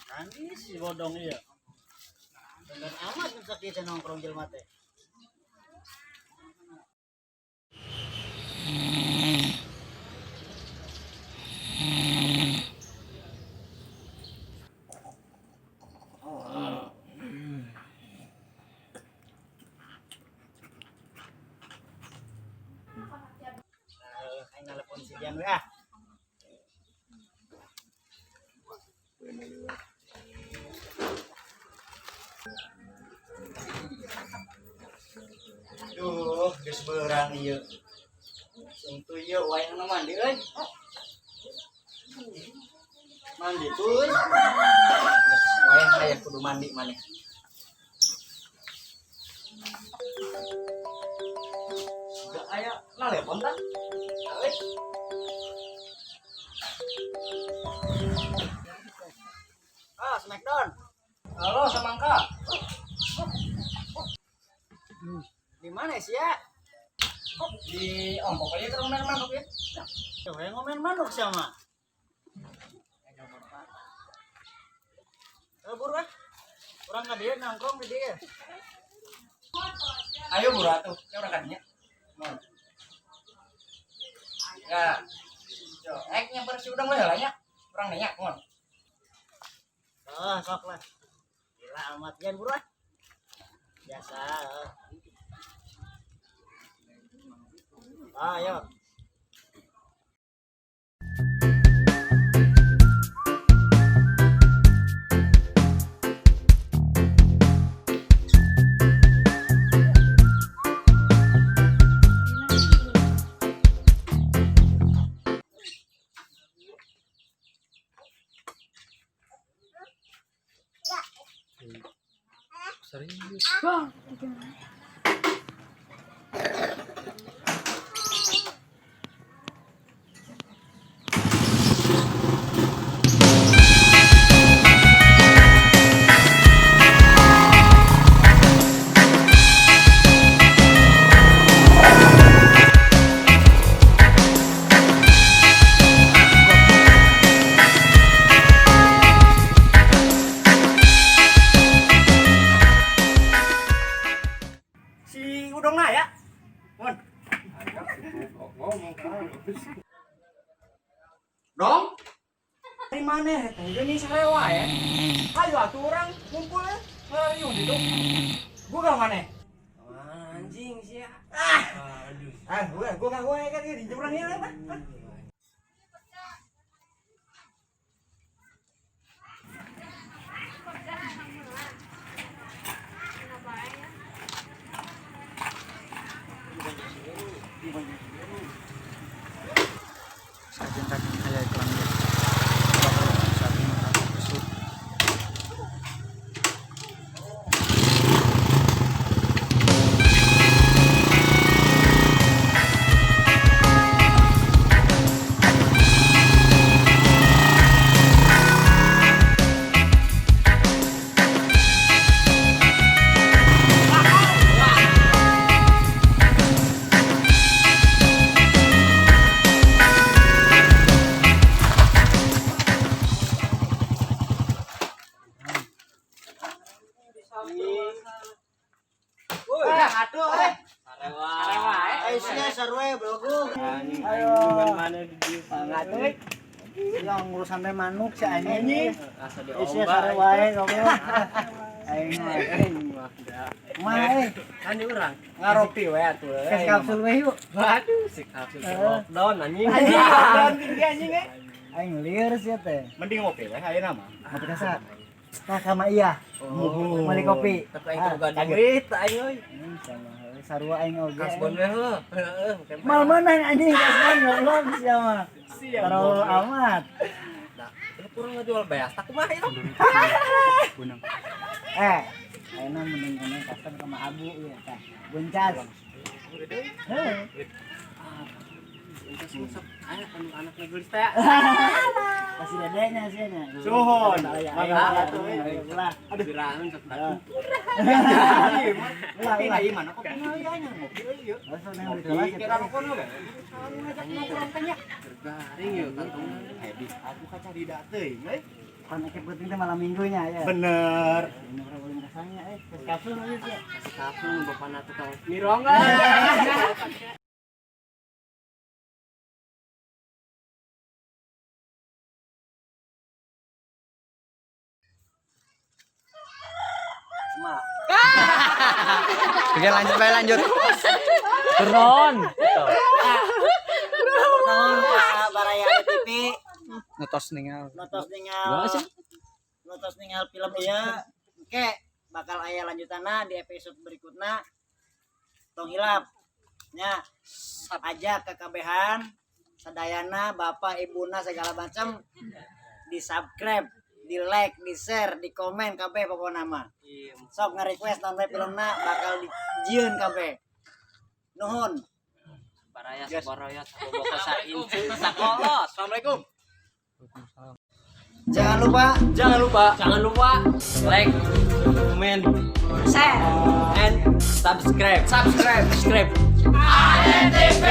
Nangis si bodong iya. Bener amat nu sakit nongkrong jelema teh. Aing telepon si Dian we ah. Duh, geus beurang ieu. Sing ieu wayahna mandi euy. Mandi tuh. Geus wayahna ya kudu mandi maneh. Gak aya nalepon tah? Euy. Ah, Smackdown. Halo, semangka. Di mana sih ya? Di ompok aja terus ngomen manuk ya. Coba yang ngomen manuk sama. Eh, buru ah. Urang ka dieu nongkrong di dieu. Ayo buru atuh, ya urang kadinya. Mon. Ya. Yo, ek nyamper si udang we heula nya. Urang nanya, mon. Oh, sok lah. Gila amat Yan buru ah. Biasa. Ah, ayo. Serius. Bang. Si udang na ya. Mon. Dong. Dari mana teh geuning sarewa ya? Ayo atuh urang ngumpul ya. Ngarariung ditu. Gua gak maneh. Anjing sih ya. Ah, Aduh. ah gua gak gua kan di urang ieu mah. Kajen-kajen aya iklan ieu. Sapi makan pesut. Ah, atuh eh. Sarewa. Sarewa eh. Eh, sia sarue bro. Ayo. Mana di dieu Enggak tuh. Yang ngurus sampai manuk si anjing. Asa di Eh, sia sare wae goblok. Aing mah. Mah dah. Mah eh, Kan di urang ngaropi we atuh. kes kapsul we yuk. Waduh, si kapsul lockdown anjing. Anjing, lockdown tinggi anjing eh. Aing lieur sia teh. Mending ngopi we ayeuna mah. Ngopi kasa. Tah kama iya. Oh. Meuli kopi. Tapi aing teu boga duit aing euy. Sama sarua aing oge. Kasbon we heuh. Heeh. Mal menang anjing kasbon goblok sia mah. Siap. Terlalu amat. Nah, lu kurang ngajual beas tak kumaha ieu? Eh, ayeuna mending kene kasbon sama abu ieu tah. Buncas. Heuh. Entos sok aya anu anak gelis teh. Kasih dedenya sih nya. Suhun. Ayo, Mangga ayo, atuh, ayo, eh. ayo, ulah. Aduh, biraheun sok. Ulah, Kopi ulah. na ieu mana kopi na ieu nya ngopi euy ieu. Langsung nang Ngopi di kelas kira rokona we. Ngajak nongkrong teh nya. Garing yeuh kantongna. Habis aku kaca di teuing euy. Kan ekip penting teh malam minggunya ya. Bener. Ini orang boleh rasanya eh. Kes kapsul aja sih. Kasih kapsul bapana tukang mirongga. Oke lanjut bae lanjut. Turun. Nuhun ka Baraya TV Ngetos ningal. notos ningal notos ningal film ieu. Oke, bakal aya lanjutanna di episode berikutnya. Tong hilap nya ajak ke kabehan sadayana bapak ibuna segala macam di subscribe, di like, di share, di komen kabeh pokokna mah. Sok nge-request nonton filmna bakal dijieun kabeh. Nuhun. Baraya saboroyo saboboko saincu sakolos. Assalamualaikum. Jangan lupa Jangan lupa, jangan lupa like, comment, share. and subscribe. Subscribe. Subscribe. ADTV.